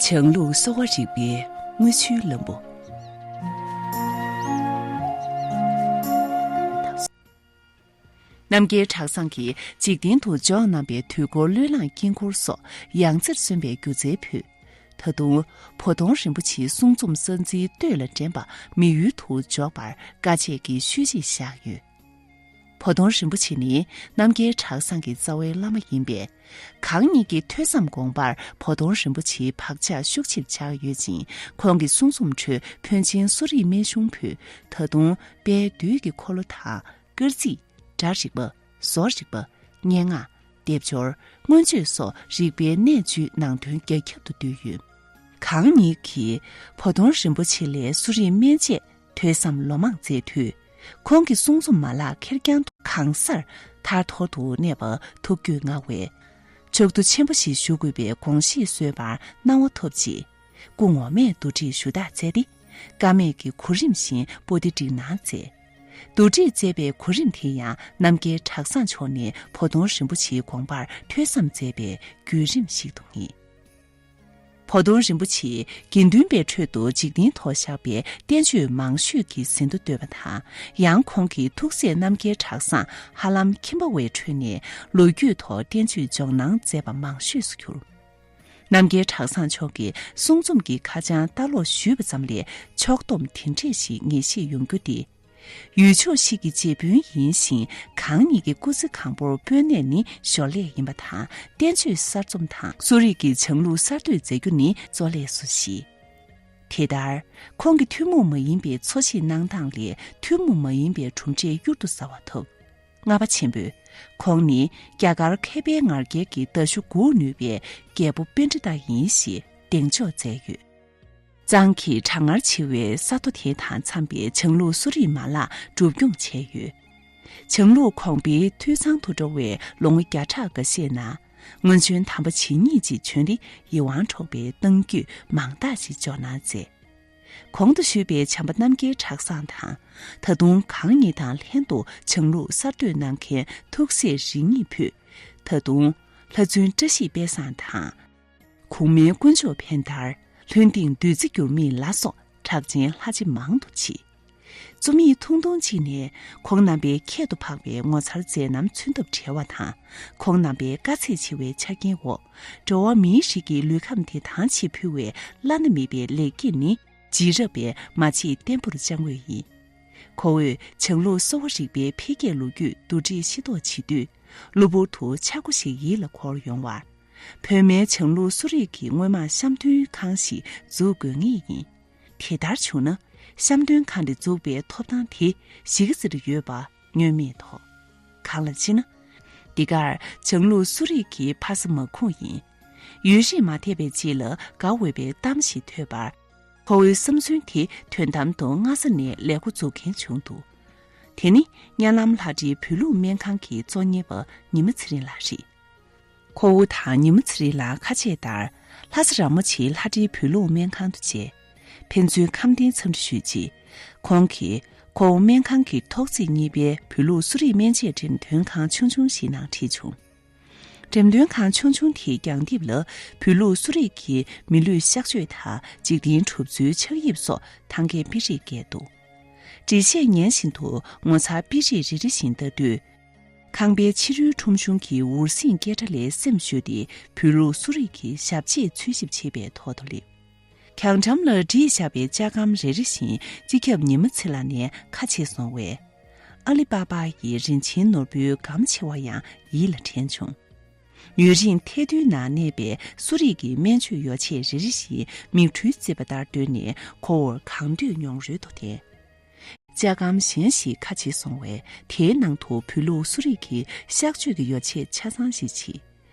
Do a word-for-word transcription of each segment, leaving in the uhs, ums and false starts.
བྱང་ལུགས་གསོ་བ་རིག་པའི་དངུལ་ཆུའི་ལམ་བུ། རྣམ་རྒྱལ་གྲགས་བཟང་གིས་འཇིག་རྟེན་དུ་འཇོག་གནང་པའི་དུས་འཁོར་བློས་བསླངས་དཀྱིལ་འཁོར་སོགས་ཡང་རྩེར་སོན་པའི་སྒྱུ་རྩལ་ཕུད། ད་དུང་། བོ་དོང་རིན་པོ་ཆེའི་གསུང་རྩོམ་གསར་འཛིན་སྟོད་ལ་འདྲེན་པ་མི་ཡུལ་དུ་འཇོག་པར་དཀའ་སྤྱད་ཀྱི་ཤུལ་རྗེས་བཞག་ཡོད། བོ་དོང་རིན་པོ་ཆེ་ནི་རྣམ་རྒྱལ་གྲགས་བཟང་གི་རྩ་བའི་བླ་མ་ཡིན་པས། གང་ཉིད་ཀྱི་ཐོས་བསམ་དགོངས་པར་བོ་དོང་རིན་པོ་ཆེའི་བག་ཆགས་ཤུགས་ཆེར་འཆར་ཡོད་ཅིང་། ཁོང་གི་གསུང་རྩོམ་ཁྲོད་ཕོན་ཆེན་གསོ་རིག་སྨན་གཞུང་ཕུད། ད་དུང་དཔལ་དུས་ཀྱི་འཁོར་ལོ་དང་། སྐར་རྩིས། སྒྲ་རིག་པ། བཟོ་རིག་པ། སྙན་ངག་སྡེབ་སྦྱོར། མངོན་བརྗོད་སོགས་རིག་པའི་གནད་བརྒྱུད་ནང་དོན་རྒྱ་ཁྱབ་ཏུ་བསྡུས་ཡོད། གང་ཉིད་ཀྱིས་བོ་དོང་རིན་པོ་ཆེ་ལས་གསོ་རིག་སྨན་དཔྱད་ཐོས་བསམ་ལོ་མང་མཛད་དུས། ཁོང་གི་གསུང་རྩོམ་མ་ལག་ཁེར་རྐྱང་དུ་གང་སར་ཐར་ཐོར་དུ་གནས་པ་ཐུགས་རྒྱུད་མངའ་བས། ཕྱོགས་བསྡུ་ཆེན་པོ་ཞིག་ཞུ་དགོས་པའི་དགོངས་གཞི་བཟོས་པར་གནང་བ་ཐོབ་རྗེས། སྐུ་ངོ་མས་བསྡུ་སྒྲིག་ཞུ་དག་མཛད་དེ། ཀ་མད་ཀྱི་གོ་རིམ་བཞིན་པོ་ཏི་སྒྲིག་གནང་མཛད། བསྡུ་སྒྲིག་མཛད་པའི་གོ་རིམ་དེ་ཡང་རྣམ་རྒྱལ་གྲགས་བཟང་མཆོག་ནས་བོ་དོང་རིན་པོ་ཆེའི་དགོངས་པར་ཐོས་བསམ་མཛད་པའི་བརྒྱུད་རིམ་ཞིག་ཏུ་ངེས། བོ་དོང་རིན་པོ་ཆེས་དགེ་འདུན་པའི་ཁྲོད་དུ་འཇིག་རྟེན་ཐོག་བཞག་པའི་བསྟན་བཅོས་མང་ཤོས་ཀྱི་ཟིན་ཐོ་བཏོད་པ་དང་། ཡང་ཁོང་གི་ཐུགས་སྲས་རྣམ་རྒྱལ་གྲགས་བཟང་ཧ་ལམ་ཁྱིམ་པ་བའི་ཁྲོད་ནས་ལོ་རྒྱུས་ཐོག་བསྟན་བཅོས་འཇོག་གནང་མཛད་པ་མང་ཤོས་སུ་གྱུར། རྣམ་རྒྱལ་གྲགས་བཟང་མཆོག་གི་གསུང་རྩོམ་གྱི་ཁ་བྱང་ལྟ་ཀློག་ཞུས་པ་ཙམ་ལས་ཕྱོགས་བསྡོམས་དེ་འདྲས་ཤིག་ངེས་ཤེས་ཡོང་རྒྱུ་སྟེ། ཡུལ་ཕྱོགས་ཤིག་གི་རྗེ་དཔོན་ཡིན་ཞིང་། གང་ཉིད་ཀྱི་སྐུ་ཚེ་གང་པོར་དཔོན་གནས་ནི་ཞོར་ལས་ཡིན་པ་དང་། བསྟན་བཅོས་གསར་རྩོམ་དང་གསོ་རིག་གི་བྱང་ལུགས་གསར་གཏོད་མཛད་རྒྱུ་ནི་གཙོ་ལས་སུ་བཞེས། དེ་ལྟར། ཁོང་གི་ཐུན་མོང་མ་ཡིན་པའི་འཚོ་གཞེས་གནང་སྟངས་ལས་ཐུན་མོང་མ་ཡིན་པའི་གྲུབ་འབྲས་གཡུར་དུ་ཟ་བ་ཐོབ། ལྔ་པ་ཆེན་པོས། ཁོང་ནི་རྒྱ་གར་མཁས་པའི་ངར་རྒྱལ་གྱི་མདའ་གཞུ་འགུག་ནུས་པའི་རྒྱལ་པོ་པཎྜི་ཏ་ཡིན་ཞེས་གདེང་འཇོག་མཛད་ཡོད། གཙང་གི་གྲང་ངར་ཆེ་བའི་ས་མཐོ་དེ་དང་འཚམ་པའི་བྱང་ལུགས་གསོ་རིག་མ་ལག་སྒྲུབ་སྐྱོང་བྱས་ཡོད། བྱང་ལུགས་གོང་འཕེལ་འཐུས་ཚང་དུ་འགྲོ་བའི་ལོ་ངོ་བརྒྱ་ཕྲག་འགའ་ཤས་ནང་། སྔོན་བྱོན་དམ་པ་ཇི་སྙེད་ཅིག་བྱོན་ཏེ་ཡིད་དབང་འཕྲོག་པའི་གཏམ་རྒྱུད་མང་དག་ཞིག་འཇོག་གནང་མཛད། གོང་དུ་ཞུས་པའི་བྱམས་པ་རྣམ་རྒྱལ་གྲགས་བཟང་དང་། ད་དུང་གང་ཉིད་དང་ལྷན་དུ་བྱང་ལུགས་གསར་གཏོད་གནང་མཁན་ཐུགས་སྲས་རིགས་གཉིས་ཕུད། ད་དུང་ལྷ་བཙུན་བཀྲ་ཤིས་དཔལ་བཟང་དང་། གུང་མའི་དཀོན་མཆོག་འཕན་དར། ལྷུན་སྡིངས་བདུད་རྩི་འགྱུར་མེད་ལ་སོགས་གྲགས་ཅན་ལྷ་རྗེ་མང་དུ་མཆིས། རྩོམ་ཡིག་ཐུང་ཐུང་གཅིག་ནས་ཁོང་རྣམ་པའི་ཁྱད་དུ་འཕགས་པའི་ངོ་མཚར་མཛད་རྣམ་མཚོན་ཐབས་བྲལ་བ་དང་། ཁོང་རྣམ་པའི་དཀའ་ཚེགས་ཆེ་བའི་ཆ་རྐྱེན་འོག་འགྲོ་བ་མིའི་རིགས་ཀྱི་ལུས་ཁམས་དེ་དྭངས་ཆེས་ཕུལ་བའི་བླ་ན་མེད་པའི་ལེགས་སྐྱེས་ནི། རྗེས་རབས་པས་མ་ཆེས་བརྟན་པོར་བཅངས་འོས་ཡིན། ཁོ་བོས་བྱང་ལུགས་གསོ་བ་རིག་པའི་འཕེལ་རྒྱས་ལོ་རྒྱུས་བསྡུ་སྒྲིག་ཤེས་རྟོགས་བྱེད་དུས། གློ་བུར་དུ་ཆག་སྒོ་ཞིག་ཡིད་ལ་འཁོར་ཡོང་བར། བོད་མིའི་བྱང་ལུགས་གསོ་རིག་གི་སྔོན་མ་བཤམས་སྟོན་ཁང་ཞིག་འཛུགས་དགོས་ངེས་ཡིན། དེ་ལྟར་བྱུང་ན། བཤམས་སྟོན་ཁང་འདི་འཛུགས་པའི་ཐོབ་ཐང་དེ་གཞིས་ཀ་རྩེར་ཡོད་པ་བསྙོན་མེད་དོ། གང་ལ་ཅི་ན། འདི་གར་བྱང་ལུགས་གསོ་རིག་གི་ཕ་ས་མ་ཁུངས་ཡིན། ཡུན་རིང་མ་ཐེག་པའི་རྗེས་ལ་དགའ་འོས་པའི་གཏམ་ཞིག་ཐོས་པར། ཁོ་བོའི་བསམ་ཚུལ་དེ་དོན་དམ་དུ་སྔ་ས་ནས་ལས་འགོ་འཛུགས་མཁན་བྱུང་འདུག། དེ་ནི་གཉའ་ལམ་ལྷ་སྒྲིའི་བོད་ལུགས་སྨན་ཁང་གི་གཙོ་གཉེར་པ་ཉི་མ་ཚེ་རིང་ལགས་རེད། ཁོ་བོ་དང་ཉི་མ་ཚེ་རིང་ལགས་ཁ་ཆད་ལྟར། ལྷ་ས་ར་མོ་ཆེའི་ལྷ་སྒྲིའི་བོད་ལུགས་སྨན་ཁང་དུ་མཇལ། ཕན་ཚུན་ཁམས་བདེའི་འཚམས་འདྲི་ཞུས་རྗེས། ཁོང་གིས་ཁོ་བོ་སྨན་ཁང་གི་ཐོག་བརྩེགས་གཉིས་པའི་བོད་ལུགས་གསོ་རིག་སྨན་དཔྱད་འགྲེམས་སྟོན་ཁང་ཆུང་ཆུང་ཞིག་ནང་ཁྲིད་བྱུང་། འགྲེམས་སྟོན་ཁང་ཆུང་ཆུང་དེའི་གྱང་ལྡེབས་ལ་བོད་ལུགས་གསོ་རིག་གི་མི་ལུས་གཤག་བཅོས་དང་འཇིག་རྟེན་གྲུབ་ཚུལ་ཆགས་དབྱིབས་སོགས་ཐང་གའི་དཔེ་རིས་བཀལ་འདུག། འགྲེལ་བཤད་ཉན་བཞིན་དུ་ངོ་མཚར་དཔེ་རིས་རེ་རེ་བཞིན་ལྟ་དུས། ཁང་པའི་ཕྱི་རོལ་ཁྲོམ་གཞུང་གི་འུར་ཟིང་སྐད་སྒྲ་ལས་སེམས་ཞུམ་སྟེ་བོད་ལུགས་གསོ་རིག་གི་ཞབས་རྗེས་འཚོལ་ཞིབ་བྱེད་པའི་ཐོག་ཏུ་སླེབས། གྱང་འགྲམ་ལ་བསྒྲིགས་བཞག་པའི་ལྕགས་སྒམ་རེ་རེ་བཞིན་སྤྱི་ཁྱབ་ཉི་མ་ཚེ་ལགས་ནས་ཁ་ཕྱེ་སོང་བས། ཨ་ལི་པ་པ་ཡི་རིན་ཆེན་ནོར་བུའི་སྒམ་ཕྱེ་བ་ཡང་ཡིད་ལ་དྲན་བྱུང་། ཡུན་རིང་ཐལ་རྡུལ་ནང་གནས་པའི་གསོ་རིག་གི་སྨན་བཅོས་ཡོ་བྱད་རེ་རེ་བཞིན་མིག་འཕྲུལ་རྩིས་པ་ལྟར་བཏོན་ནས་ཁོ་བོར་གང་འདོད་མྱོང་རོལ་དུ་བསྟན། ལྕགས་སྒམ་གཞན་ཞིག་ཁ་ཕྱེ་སོང་བས་དེའི་ནང་དུ་བོད་ལུགས་གསོ་རིག་གི་གཤག་བཅོས་ཀྱི་ཡོ་བྱད་ཆ་ཚང་ཞིག་མཆིས།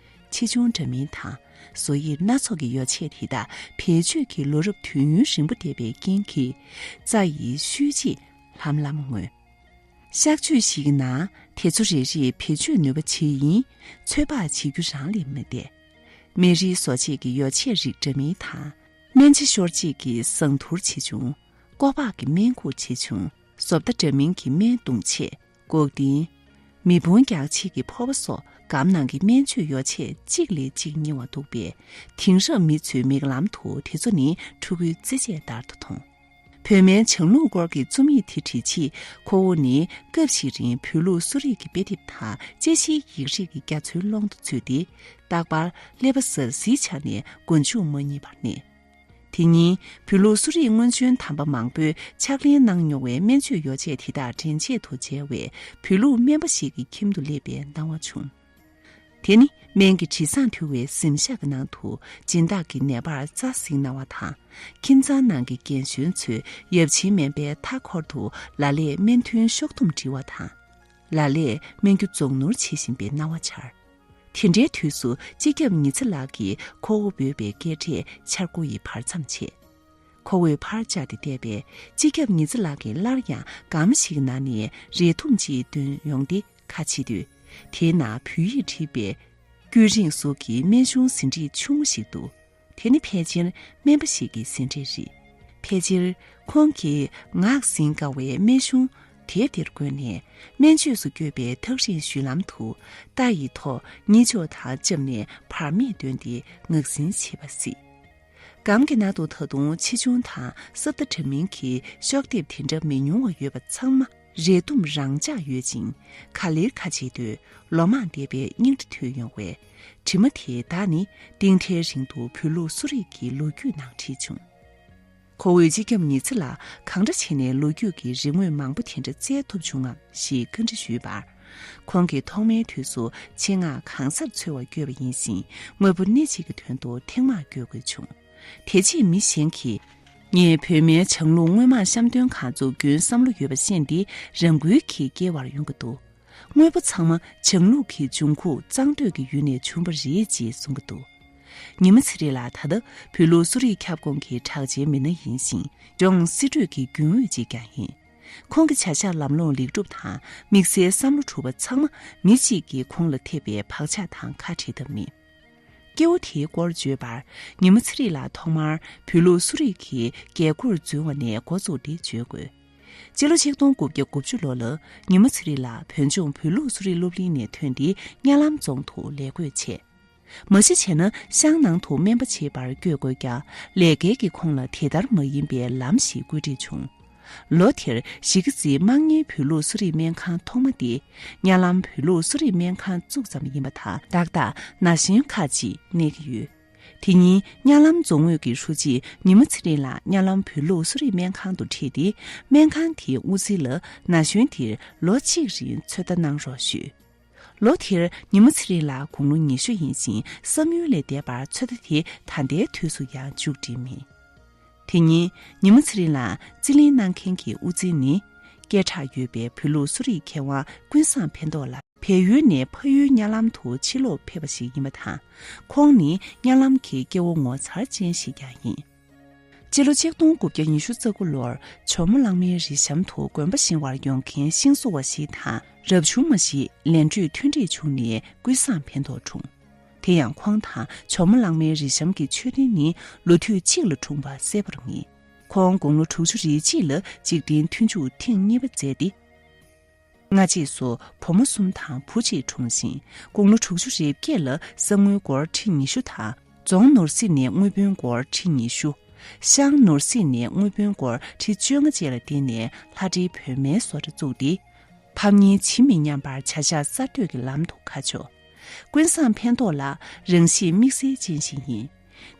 ཆེ་ཆུང་འདྲ་མིན་དང་བཟོ་དབྱིབས་སྣ་ཚོགས་ཀྱི་ཡོ་བྱད་དེ་དག་བེད་སྤྱོད་ཀྱི་ལོ་རབས་དུས་ཡུན་རིང་པོ་འདས་པའི་རྐྱེན་གྱིས་རྩ་ཡི་ཤུལ་རྗེས་ལྷམ་ལྷམ་མངོན། གཤག་བཅོས་ཤིག་གི་ནང་དེ་ཚོ་རེ་རེས་བེད་སྤྱོད་ནུས་པ་ཇི་ཡིན་ཚོད་དཔག་བྱེད་རྒྱུ་རང་ལས་མི་འདས། སྨན་རིལ་བཟོ་བྱེད་ཀྱི་ཡོ་བྱད་རིགས་འདྲ་མིན་དང་། སྨན་ཆ་ཤོར་རྗེས་ཀྱི་ཟངས་ཐུར་ཆེ་ཆུང་། ཀོ་པག་གི་སྨན་ཁུག་ཆེ་ཆུང་། བཟོ་ལྟ་འདྲ་མིན་གྱི་སྨན་བརྡུང་ཆས། འགོག་ལྡན། མེ་ཕུང་རྒྱག་ཆེད་ཀྱི་ཕོར་པ་སོགས་ སྒམ་ནང་གི་སྨན་བཅོས་ཡོ་བྱད་གཅིག་ལས་གཅིག་རྙིང་བ་འདུག་པས། དེང་རབས་མི་ཚོའི་མིག་ལམ་དུ་དེ་ཚོ་ནི་ཕྲུ་གུའི་རྩེད་ཆས་ལྟར་དུ་མཐོང་། བོད་སྨན་བྱང་ལུགས་སྐོར་གྱི་རྩོམ་ཡིག་དེ་བྲིས་རྗེས། ཁོ་བོ་ནི་སྐབས་ཤིག་རིང་བོད་ལུགས་གསོ་རིག་གི་དཔེ་དེབ་དང་དཔྱད་གཞིའི་ཡིག་རིགས་ཀྱི་རྒྱ་མཚོའི་ཀློང་དུ་ཚུད་དེ། རྟག་པར་ཀླད་པ་གཟར་ཟིའི་ཆ་ནས་མགོ་མཇུག་མ་གཉིས་པར་གནས། དེ་ཉིན་བོད་ལུགས་གསོ་རིག་སྔོན་བྱོན་དམ་པ་མང་པོས་ཕྱག་ལེན་གནང་མྱོང་བའི་སྨན་བཅོས་ཡོ་བྱད་དེ་དག་འདྲེན་ཆེད་དུ་མཇལ་བའི་བོད་ལུགས་སྨན་པ་ཞིག་གི་ཁྱིམ་དུ་སླེབས་པའི་སྣང་བ་བྱུང་། དེ་ནི་སྨན་གྱི་དྲི་བཟང་འཐུལ་བའི་གཟིམ་ཤག་གི་ནང་དུ་སྦྱིན་བདག་གི་ནད་པར་རྩྭ་གཟིགས་གནང་བ་དང་། ཁྱིམ་ཚང་ནང་གི་རྒན་གཞོན་ཚོས་ཡབ་ཆེན་སྨན་པའི་མཐའ་འཁོར་དུ་ལ་ལས་སྨན་ཐུན་གཤོག་སྡོམ་འབྲི་བ་དང་། ལ་ལས་སྨན་རྒྱུ་རྫོགས་ནོར་བྱེད་བཞིན་པའི་སྣང་བ་འཆར། དེ་འདྲའི་དུས་སུ་སྤྱི་ཁྱབ་ཉི་ཚེ་ལགས་ཀྱིས་ཁོ་བོ་འབོད་པའི་སྐད་སྒྲས་འཆར་སྒོ་ཡི་བར་མཚམས་ཕྱེ། ཁོ་བོས་ཕར་བཅར་ཏེ་བལྟས་པས། སྤྱི་ཁྱབ་ཉི་ཚེ་ལགས་ཀྱིས་སླར་ཡང་སྒམ་ཞིག་གི་ནང་ནས་རས་ཐུམ་ཅིག་བཏོན་ཡོང་སྟེ་ཁ་ཕྱེ་དུས། དེའི་ནང་བོད་ཡིག་བྲིས་པའི་དཀྱུས་རིང་སོགས་ཀྱི་སྨན་གཞུང་ཟིན་བྲིས་ཆུང་ངུ་ཞིག་འདུག་དེ་ནི་ཕལ་ཆེར་སྨན་པ་ཞིག་གི་ཟིན་བྲིས་རེད། ཕལ་ཆེར་ཁོང་གིས་ངག་ཟིན་དཀའ་བའི་སྨན་གཞུང་དེབ་དེར་བཀོད་ནས། སྨན་བཅོས་སུ་བསྐྱོད་པའི་ཐག་རིང་བཞུད་ལམ་དུ་རྟ་ཡི་ཐོག་གཉིད་ཆོག་དང་བཅམས་ནས་བར་མེད་བཏོན་ཏེ་ངག་ཟིན་བྱེད་པ་གཟིགས། སྒམ་གྱི་ནང་དུ་ད་དུང་ཆེ་ཆུང་དང་སྲབ་མཐའ་འདྲ་མིན་གྱི་ཤོག་ལྡེབ་དེ་འདྲ་མི་ཉུང་བ་ཡོད་པ་ཚང་མ་རས་ཐུམ་རང་འཇགས་ཡོད་ཅིང་། ག་ལེར་ཁ་ཕྱེ་དུས་ལོ་མང་འདས་པའི་སྙིང་རྗེ་ཐོས་ཡོང་བས། དྲི་མ་དེ་དག་ནི་གཏིང་མཐའི་རིང་དུ་བོད་ལུགས་གསོ་རིག་གི་ལོ་རྒྱུས་ནང་བྲིས་བྱུང་། ཁོ་བོས་སྤྱི་ཁྱབ་ཉི་ཚེ་ལ་གང་འདྲ་བྱས་ནས་ལོ་རྒྱུས་ཀྱི་རིག་དངོས་མང་པོ་དེ་འདྲ་བཙལ་ཐུབ་བྱུང་ངམ་ཞེས་བཀའ་འདྲི་ཞུས་པར། ཁོང་གིས་ཐོག་མའི་དུས་སུ་ཆེད་མངགས་གང་སར་འཚོལ་བར་བསྐྱོད་པ་ཡིན་ཞིང་། དངོས་པོ་སྣེ་གཅིག་གི་དོན་དུ་ཐེངས་མང་བསྐྱོད་དགོས་བྱུང་། དེ་རྗེས་མི་གཞན་གྱིས། ངས་བོད་སྨན་བྱང་ལུགས་དངོས་མང་བཤམས་སྟོན་ཁང་བཙུགས་རྒྱུའི་བསམ་བློ་ཡོད་པ་ཤེས་ཏེ་རང་འགུལ་གྱིས་སྐྱེལ་བར་ཡོང་གི་འདུག་དངོས་པོ་ཚང་མ་བྱང་ལུགས་ཀྱི་འབྱུང་ཁུངས་གཙང་སྟོད་ཀྱི་ཡུལ་ནས་བྱུང་བ་རེད་ཅེས་གསུང་གི་འདུག་ཉི་མ་ཚེ་རིང་ལགས་ད་ལྟ་བོད་ལུགས་གསོ་རིག་ཁྱབ་ཁོངས་ཀྱི་གྲགས་ཅན་མི་སྣ་ཡིན་ཞིང་། ལྗོངས་སྲིད་གྲོས་ཀྱི་རྒྱུན་ཨུད་ཅིག་ཀྱང་ཡིན། ཁོང་གི་བྱ་གཞག་ལམ་ལྷོང་ལེགས་གྲུབ་དང་དམིགས་བསལ་བསམ་བློ་གྲུབ་པ་ཚང་མ་མི་གཅིག་གིས་ཁོང་ལ་ཐེབས་པའི་བག་ཆགས་དང་ཁ་བྲལ་ཐབས་མེད། སྐྱེ་བོ་དེའི་སྐོར་བརྗོད་པར། ཉི་མ་ཚེ་རིང་ལགས་ཐོག་མར་བོད་ལུགས་གསོ་རིག་གི་རྒྱལ་སྒོར་འཛུལ་བ་ནས་འགོ་བཙུགས་ཏེ་བརྗོད་དགོས། སྤྱི་ལོ་ཆིག་སྟོང་དགུ་བརྒྱ་དགུ་བཅུ་ལོ་ལ་ཉི་མ་ཚེ་རིང་ལགས་བོད་ལྗོངས་བོད་ལུགས་གསོ་རིག་སློབ་གླིང་ནས་ཐོན་ཏེ་གཉའ་ལམ་རྫོང་དུ་ལས་བགོས་བྱས། མ་གཞི་བྱས་ན་ཤང་ནང་དུ་སྨན་པ་བྱེད་པར་བསྐྱོད་དགོས་ཀྱང་། ལས་འགན་གྱིས་ཁོང་ལ་དེ་ལྟར་མ་ཡིན་པའི་ལམ་ཞིག་བཀོད་སྒྲིག་བྱུང་། ལོ་དེར་གཞིས་ཀ་རྩེའི་དམངས་གཉེར་བོད་ལུགས་གསོ་རིག་སྨན་ཁང་ཐོག་མ་དེ་གཉའ་ལམ་བོད་ལུགས་གསོ་རིག་སྨན་ཁང་བཙུགས་ཙམ་ཡིན་པ་དང་། ཏག་ཏག་ན་གཞོན་ཁག་ཅིག་གནས་ཀྱི་ཡོད། དེ་ཉིན་གཉའ་ལམ་རྫོང་ཨུད་ཀྱི་ཧྲུའུ་ཅི་ཉི་མ་ཚེ་རིང་ལགས་གཉའ་ལམ་བོད་ལུགས་གསོ་རིག་སྨན་ཁང་དུ་ཁྲིད་དེ། སྨན་ཁང་དེའི་དབུ་འཛིན་ལ་ན་གཞོན་དེར་ལོ་གཅིག་རིང་ཚོད་ལྟ་གནང་རོགས་ཞུས། ལོ་དེར་ཉི་མ་ཚེ་རིང་ལགས་དགུང་ལོ་ཉི་ཤུ་ཡིན་ཞིང་། བསམ་ཡུལ་ལས་འདས་པར་ཚོད་ལྟ་དེ་ད་ལྟའི་དུས་སུ་ཡང་མཇུག་སྒྲིལ་མེད། དེ་ཉིན་ཉི་མ་ཚེ་རིང་ལགས་རྩིས་ལེན་གནང་མཁན་གྱི་དབུ་འཛིན་ནི། སྐད་གྲགས་ཡོད་པའི་བོད་ལུགས་གསོ་རིག་མཁས་དབང་ཀུན་བཟང་ཕན་ཐོགས་ལགས། བལ་ཡུལ་ནས་ཕ་ཡུལ་གཉའ་ལམ་དུ་ཕྱིར་ལོག་ཕེབས་པ་ཞིག་ཡིན་པ་དང་། ཁོང་ནི་གཉའ་ལམ་གྱི་སྐྱེ་བོ་ངོ་མཚར་ཅན་ཞིག་ཀྱང་ཡིན། སྤྱི་ལོ་ཆིག་སྟོང་དགུ་བརྒྱ་ཉི་ཤུ་རྩ་དགུ་ལོར་ཇོ་མོ་གླང་མའི་རི་གཤམ་དུ་དགོན་པ་བཞེངས་པར་ཡོང་མཁན་ཤིང་བཟོ་བ་ཞིག་དང་། རབ་བྱུང་མ་ཞིག་ལན་གྲུས་མཐུན་འགྲིག་བྱུང་ནས་ཀུན་བཟང་ཕན་ཐོགས་འཁྲུངས། དེ་ཡང་ཁོང་དང་ཇོ་མོ་གླང་མའི་རི་གཤམ་གྱི་མཆོད་རྟེན་ནི་ལོ་དུས་གཅིག་ལ་འཁྲུངས་པ་གསལ་པོར་ངེས། ཁོང་དགུང་ལོ་དྲུག་ཅུ་རེ་གཅིག་ལ་འཇིག་རྟེན་མཐུན་འཇུག་ཐེངས་གཉིས་པ་མཛད་དེ། སྔ་རྗེས་སུ་བུ་མོ་གསུམ་དང་བུ་གཅིག་འཁྲུངས་ཤིང་། དགུང་ལོ་དྲུག་ཅུ་རེ་བརྒྱད་ལ་གསང་དངུལ་སྒོར་ཁྲི་ཉི་ཤུ་དང་། རྫོང་ནོར་སྲིད་ནས་དངུལ་བུན་སྒོར་ཁྲི་ཉི་ཤུ། ཤང་ནོར་སྲིད་ནས་དངུལ་བུན་སྒོར་ཁྲི་བཅོ་ལྔ་བཅས་ལ་བརྟེན་ནས་ལྷ་འབྲེལ་བོད་སྨན་བཟོ་གྲྭ་བཙུགས་ཏེ། ཕམ་ཉེས་ཇི་མི་སྙམ་པར་བྱ་གཞག་གསར་གཏོད་ཀྱི་ལམ་དུ་ཁ་ཕྱོགས། ཀུན་བཟང་ཕན་ཐོགས་ལགས་རང་གཤིས་དམིགས་བསལ་ཅན་ཞིག་ཡིན།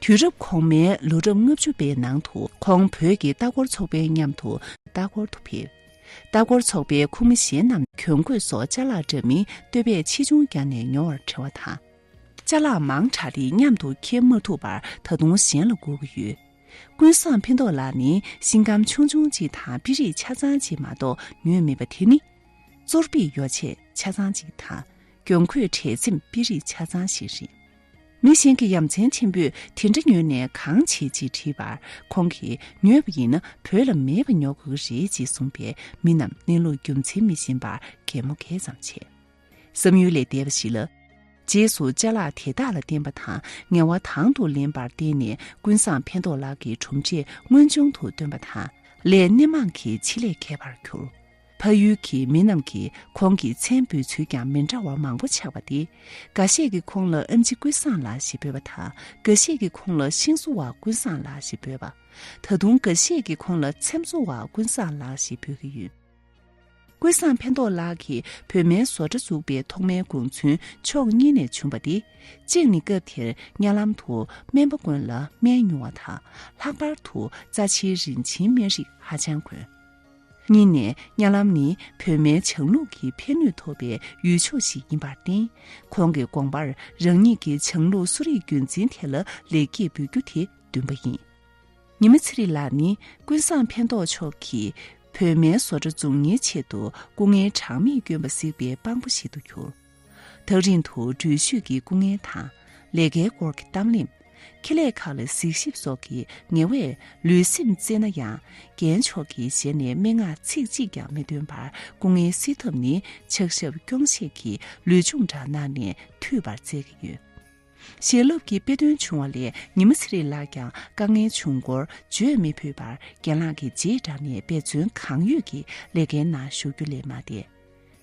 དུས་རབས་གོང་མའི་ལོ་རབས་ལྔ་བཅུ་པའི་ནང་དུ་ཁོང་བོད་ཀྱི་ལྟ་སྐོར་ཚོགས་པའི་མཉམ་དུ་ལྟ་སྐོར་དུ་ཕེབས། ལྟ་སྐོར་ཚོགས་པའི་ཁོངས་མི་གཞན་རྣམས་གྱོན་གོས་སོགས་ཅ་ལག་འདྲ་མིན་སྟོད་པས་ཆེ་ཆུང་བརྒྱབ་ནས་ཉོ་བར་བྲེལ་བ་དང་། ཅ་ལག་མང་དྲགས་ཏེ་མཉམ་དུ་འཁྱེར་མ་ཐུབ་པར་ད་དུང་གཞན་ལ་བསྐུར་གྱི་ཡོད། ཀུན་བཟང་ཕན་ཐོགས་ལགས་ནི་ཤིང་སྒམ་ཆུང་ཆུང་གཅིག་དང་དཔེ་རིས་ཆ་ཚང་གཅིག་མ་གཏོགས་ཉོས་མེད་པ་དེ་ནི། གཙོ་ཕུད་ཡོ་བྱད་ཆ་ཚང་གཅིག་དང་། གྱོན་གོས་གྲལ་ཚེམས་དཔེ་རིས་ཆ་ཚང་ཞིག་རེད། མི་གཞན་གྱི་ཡ་མཚན་ཆེན་པོས་དེ་འདྲ་ཉོས་ནས་གང་བྱེད་ཅེས་དྲིས་པར། ཁོང་གིས་ཉོས་པ་ཡིན་ན་བོད་ལ་མེད་པ་ཉོ་དགོས་ཀྱི་རེད་ཅེས་གསུངས་པས། མི་རྣམས་གནས་ལུགས་རྒྱུ་མཚན་མི་ཤེས་པར་གད་མོ་གད་ཙམ་བྱས། བསམ་ཡུལ་ལས་འདས་པ་ཞིག་ལ། རྗེས་སུ་ཅ་ལག་དེ་དག་ལ་བརྟེན་པ་དང་ངལ་བ་དང་དུ་ལེན་པར་བརྟེན་ནས་ཀུན་བཟང་ཕན་ཐོགས་ལགས་ཀྱི་གྲུབ་འབྲས་དངོས་བྱུང་དུ་བཏོན་པ་དང་། ལས་སྣེ་མང་གི་ཆེད་ལས་མཁས་པར་གྱུར། ཕ་ཡུལ་གྱི་མི་རྣམས་ཀྱིས་ཁོང་གི་མཚན་འབོད་ཚུལ་ཀྱང་མི་འདྲ་བ་མང་པོ་ཆགས་པ་སྟེ། འགའ་ཤས་ཀྱིས་ཁོང་ལ་ཨེམ་ཆི་ཀུན་བཟང་ལགས་ཞེས་འབོད་པ་དང་། འགའ་ཤས་ཀྱིས་ཁོང་ལ་ཤིང་བཟོ་བ་ཀུན་བཟང་ལགས་ཞེས་འབོད་པ། ད་དུང་འགའ་ཤས་ཀྱིས་ཁོང་ལ་ཚེམ་བཟོ་བ་ཀུན་བཟང་ལགས་ཞེས་འབོད་ཀྱི་ཡོད། ཀུན་བཟང་ཕན་ཐོགས་ལགས་ཀྱིས་བོད་མིའི་བཟོ་གྲྭ་བཙུགས་པའི་ཐོག་མའི་དགོངས་ཚུལ་ཕྱོགས་གཉིས་ནས་བྱུང་བ་སྟེ། གཅིག་ནི་སྐབས་དེར་གཉའ་ལམ་དུ་སྨན་པ་ཀུན་ལ་སྨན་ཉོ་བ་དང་། ལྷག་པར་དུ་རྩ་ཆེའི་རིན་ཆེན་སྨན་རིགས་ཧ་ཅང་དགོས། གཉིས་ནས་གཉའ་ལམ་ནི་བོད་མིའི་བྱང་ལུགས་ཀྱི་ཕན་ནུས་ཐོབ་པའི་ཡུལ་ཕྱོགས་ཤིག་ཡིན་པར་བརྟེན། ཁོང་གི་དགོངས་པར་རང་ཉིད་ཀྱི་བྱང་ལུགས་གསོ་རིག་རྒྱུན་འཛིན་དེ་ལ་ལེགས་སྐྱེས་འབུལ་རྒྱུ་དེ་འདུན་པ་ཡིན། ཉི་མ་ཚེ་རིང་ལགས་ནི་ཀུན་བཟང་ཕན་ཐོགས་མཆོག་གིས་བོད་མིའི་བཟོ་གྲྭ་འཛུགས་གཉེར་ཆེད་དུ་སྐུ་ངལ་གྲངས་མེད་བསྐྱོན་པ་གཟིགས་པའི་དཔང་པོ་ཞིག་ཏུ་གྱུར། ཐག་རིང་དུ་འགྲུལ་བཞུད་ཀྱི་སྐུ་ངལ་དང་། ལས་ཀའི་སྐོར་གྱི་གཏམ་གླེང་། ཁེ་ལས་ཁག་ལ་གཟིགས་ཞིབ་སོགས་ཀྱི་ངལ་བས་ལུས་སེམས་གཙེས་ན་ཡང་། རྒན་མཆོག་གི་ཞལ་ནས་སྨྲེ་སྔགས་ཚིག་གཅིག་ཀྱང་མི་འདོན་པར་སྐུ་ངལ་སེལ་ཐབས་ནི་ཕྱག་ཞབས་སྐྱོང་ཤེས་ཀྱི་ལུས་སྦྱོང་འདྲ་གནང་ནས་འཐུས་པར་མཛད་ཀྱི་ཡོད། ཞལ་སློབ་ཀྱི་དཔེ་སྟོན་བྱུང་བ་ལས་ཉི་མ་ཚེ་རིང་ལགས་ཀྱང་དཀའ་ངལ་བྱུང་སྐོར་བརྗོད་མི་ཕོད་པར་རྒན་ལགས་ཀྱི་རྗེས་འབྲངས་ནས་འབད་བརྩོན་གང་ཡོད་ཀྱིས་ལས་ཀའི་ནང་ཞུགས་རྒྱུ་ལས་མ་འདས།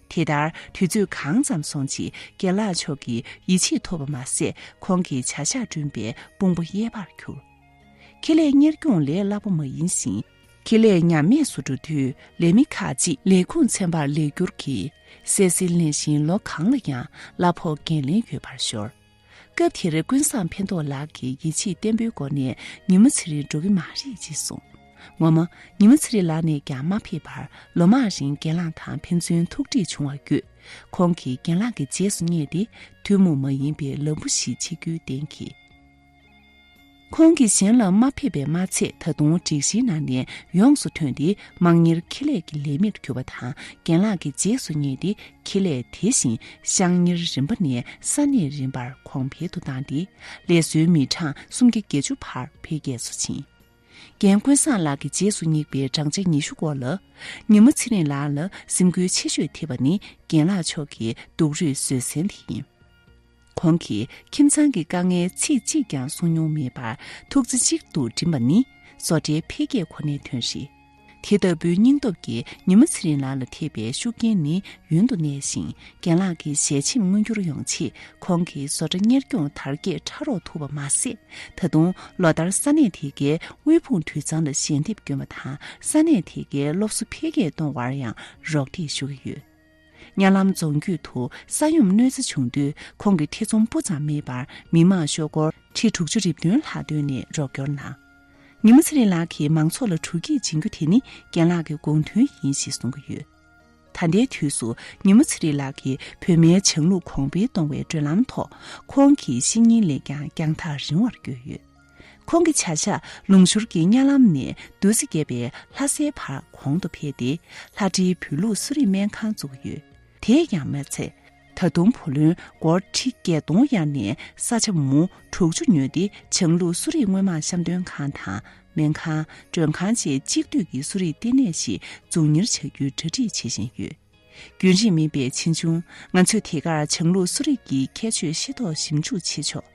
དེ་ལྟར་དུས་ཚོད་གང་ཙམ་སོང་རྗེས་རྒན་ལགས་མཆོག་གིས་ཡིད་ཆེས་ཐོབ་པ་མ་ཟད། ཁོང་གི་བྱ་གཞག་བསྐྲུན་པའི་དཔུང་པ་གཡས་པར་གྱུར། ཁེ་ལས་གཉེར་སྐྱོང་ལས་སླ་པོ་མ་ཡིན་ཞིང་། ཁེ་ལས་ཉམས་དམས་སུ་འགྲོ་དུས་ལས་མི་ཁག་ཅིག་ལས་ཁུངས་ཚན་པར་ལས་བསྒྱུར་གྱིས། སད་སེར་ལེན་བཞིན་ལོ་གང་ལ་ཡང་གླ་ཕོགས་འགན་ལེན་ཡོད་པར་ཤོར། སྐབས་དེར་ཀུན་བཟང་ཕན་ཐོགས་ལགས་ཀྱིས་ཡིད་ཆེས་བརྟན་པོའི་སྒོ་ནས་ཉི་མ་ཚེ་རིང་འགྲོ་གི་མ་རེད་ཅེས་གསུངས། ངོ་མ་ཉི་མ་ཚེ་རིང་ལགས་ནས་ཀྱང་མ་ཕེབས་པར་ལོ་མང་རིང་རྒན་ལགས་དང་ཕན་ཚུན་ཐུག་འཕྲད་བྱུང་བ་བརྒྱུད། ཁོང་གིས་རྒན་ལགས་ཀྱི་རྗེས་སུ་བསྙེགས་ཏེ་ཐུན་མོང་མ་ཡིན་པའི་ལམ་བུ་ཞིག་ཕྱེ་རྒྱུའི་གཏན་འཁེལ། ཁོང་གིས་གཞན་ལ་མ་ཕེབས་པས་མ་ཚད། ད་དུང་སྒྲིག་གཞིའི་ནང་ནས་ཡོངས་སུ་ཐོན་ཏེ་དམངས་གཉེར་ཁེ་ལས་ཀྱི་ལས་མིར་གྱུར་པ་དང་། རྒན་ལགས་ཀྱི་རྗེས་སུ་བསྙེགས་ཏེ་ཁེ་ལས་དེ་བཞིན་ཤང་གཉེར་རིམ་པ་ནས་ས་གནས་རིམ་པར་གོང་འཕེལ་དུ་བཏང་སྟེ། ལས་བཟོའི་མི་གྲངས་སུམ་བརྒྱ་བརྒྱད་ཅུ་བར་འཕེལ་རྒྱས་སུ་ཕྱིན། རྒན་ཀུན་བཟང་ལགས་ཀྱི་རྗེས་སུ་བསྙེགས་པའི་བགྲང་བྱ་ཉི་ཤུ་སྐོར་ལ། ཉི་མ་ཚེ་རིང་ལགས་ལ་སེམས་འགུལ་ཆེ་ཤོས་ཐེབས་པ་ནི་རྒན་ལགས་མཆོག་གི་སྡུག་རུས་བཟོད་བསྲན་དེ་ཡིན། ཁོང་གིས་ཁྱིམ་ཚང་གི་དཀའ་ངལ་ཚིག་གཅིག་ཀྱང་གསུང་མྱོང་མེད་པར་ཐུགས་རྩེ་གཅིག་ཏུ་བསྒྲིམས་པ་ནི་བཟོ་གྲྭའི་འཕེལ་རྒྱས་ཁོ་ནའི་དོན་རེད། དེ་ལྟ་བུའི་སྙིང་སྟོབས་ཀྱིས་ཉི་མ་ཚེ་རིང་ལགས་ལ་ཐེབས་པའི་ཤུགས་རྐྱེན་ནི་ཡུན་དུ་གནས་ཤིང་། རྒན་ལགས་ཀྱི་ཞལ་ཆེམས་མངོན་འགྱུར་ཡོང་ཆེད་ཁོང་གིས་བཟོ་གྲྭ་གཉེར་སྐྱོང་དར་རྒྱས་ཕྲ་རོགས་ཐུབ་པ་མ་ཟད། ད་དུང་ལོ་ལྟར་ས་གནས་དེ་གའི་དབུལ་ཕོངས་དུད་ཚང་ལ་ཞལ་འདེབས་བསྐྱོན་པ་དང་། ས་གནས་དེ་གའི་སློབ་གསོ་འཕེལ་རྒྱས་གཏོང་བར་ཡང་རོགས་འདེགས་ཞུ་གི་ཡོད། གཉའ་ལམ་རྫོང་རྒྱུད་དུ་ས་ཡོམ་གནོད་འཚེ་བྱུང་དུས་ཁོང་གིས་ཐེ་ཚོམ་སྤུ་ཙམ་མེད་པར་མི་མང་ཤོག་སྒོར་ཁྲི་དྲུག་ཅུ་རེ་བདུན་ལྷག་བཏོན་ནས་རོགས་སྐྱོར་གནང་། ཉི་མ་ཚེ་རིང་ལགས་ཀྱིས་མང་ཚོགས་ལ་དྲོ་སྐྱིད་སྦྱིན་རྒྱུ་དེ་ནི་རྒན་ལགས་ཀྱི་དགོངས་དོན་ཡིན་ཞེས་གསུང་གི་ཡོད། ད་ལྟའི་དུས་སུ་ཉི་མ་ཚེ་རིང་ལགས་ཀྱིས་བོད་མིའི་བྱང་ལུགས་གོང་འཕེལ་གཏོང་བའི་བགྲོད་ལམ་ཐོག་ཁོང་གི་བཤེས་གཉེན་ལས་ཀྱང་རྒྱང་ཐག་རིང་བར་བསྐྱོད་ཡོད། ཁོང་གི་བྱ་གཞག་ལུང་ཤུར་གྱི་གཉའ་ལམ་ནས་བདུད་རྩི་རྒྱས་པའི་ལྷ་སའི་བར་གོང་དུ་འཕེལ་ཏེ། ལྷ་འབྲིའི་བོད་ལུགས་གསོ་རིག་སྨན་ཁང་བཙུགས་ཡོད། དེས་ཀྱང་མ་ཚད། ད་དུང་བུ་ལོན་སྒོར་ཁྲི་བརྒྱད་སྟོང་གཡར་ནས་ས་ཆ་མུའུ་དྲུག་ཅུ་ཉོས་ཏེ། བྱང་ལུགས་གསོ་རིག་དངོས་མང་བཤམས་སྟོན་ཁང་དང་། སྨན་ཁང་། མགྲོན་ཁང་བཅས་གཅིག་སྡུད་ཀྱི་གསོ་རིག་ལྟེ་གནས་ཤིག་འཛུགས་གཉེར་བྱ་རྒྱུའི་གྲ་སྒྲིག་བྱེད་བཞིན་ཡོད། རྒྱུན་རིང་མིན་པའི་ཆེ་ཆུང་། ང་ཚོས་དེ་གར་བྱང་ལུགས་གསོ་རིག་གི་ཁྱད་ཆོས་ཤེས་རྟོགས་ཞིབ་འཇུག་བྱེད་ཆོག།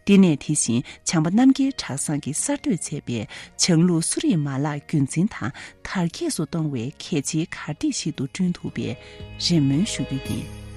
ལྟེ་གནས་དེ་བཞིན་བྱམས་པ་རྣམ་རྒྱལ་གྲྭ་ཚང་གིས་གསར་གཏོད་མཛད་པའི་བྱང་ལུགས་གསོ་རིག་མ་ལག་རྒྱུན་འཛིན་དང་དར་རྒྱས་སུ་གཏོང་བའི་གལ་ཆེའི་གར་སྟེགས་ཤིག་ཏུ་བསྐྲུན་ཐུབ་པའི་རེ་སྨོན་ཞུ་རྒྱུ་ཡིན།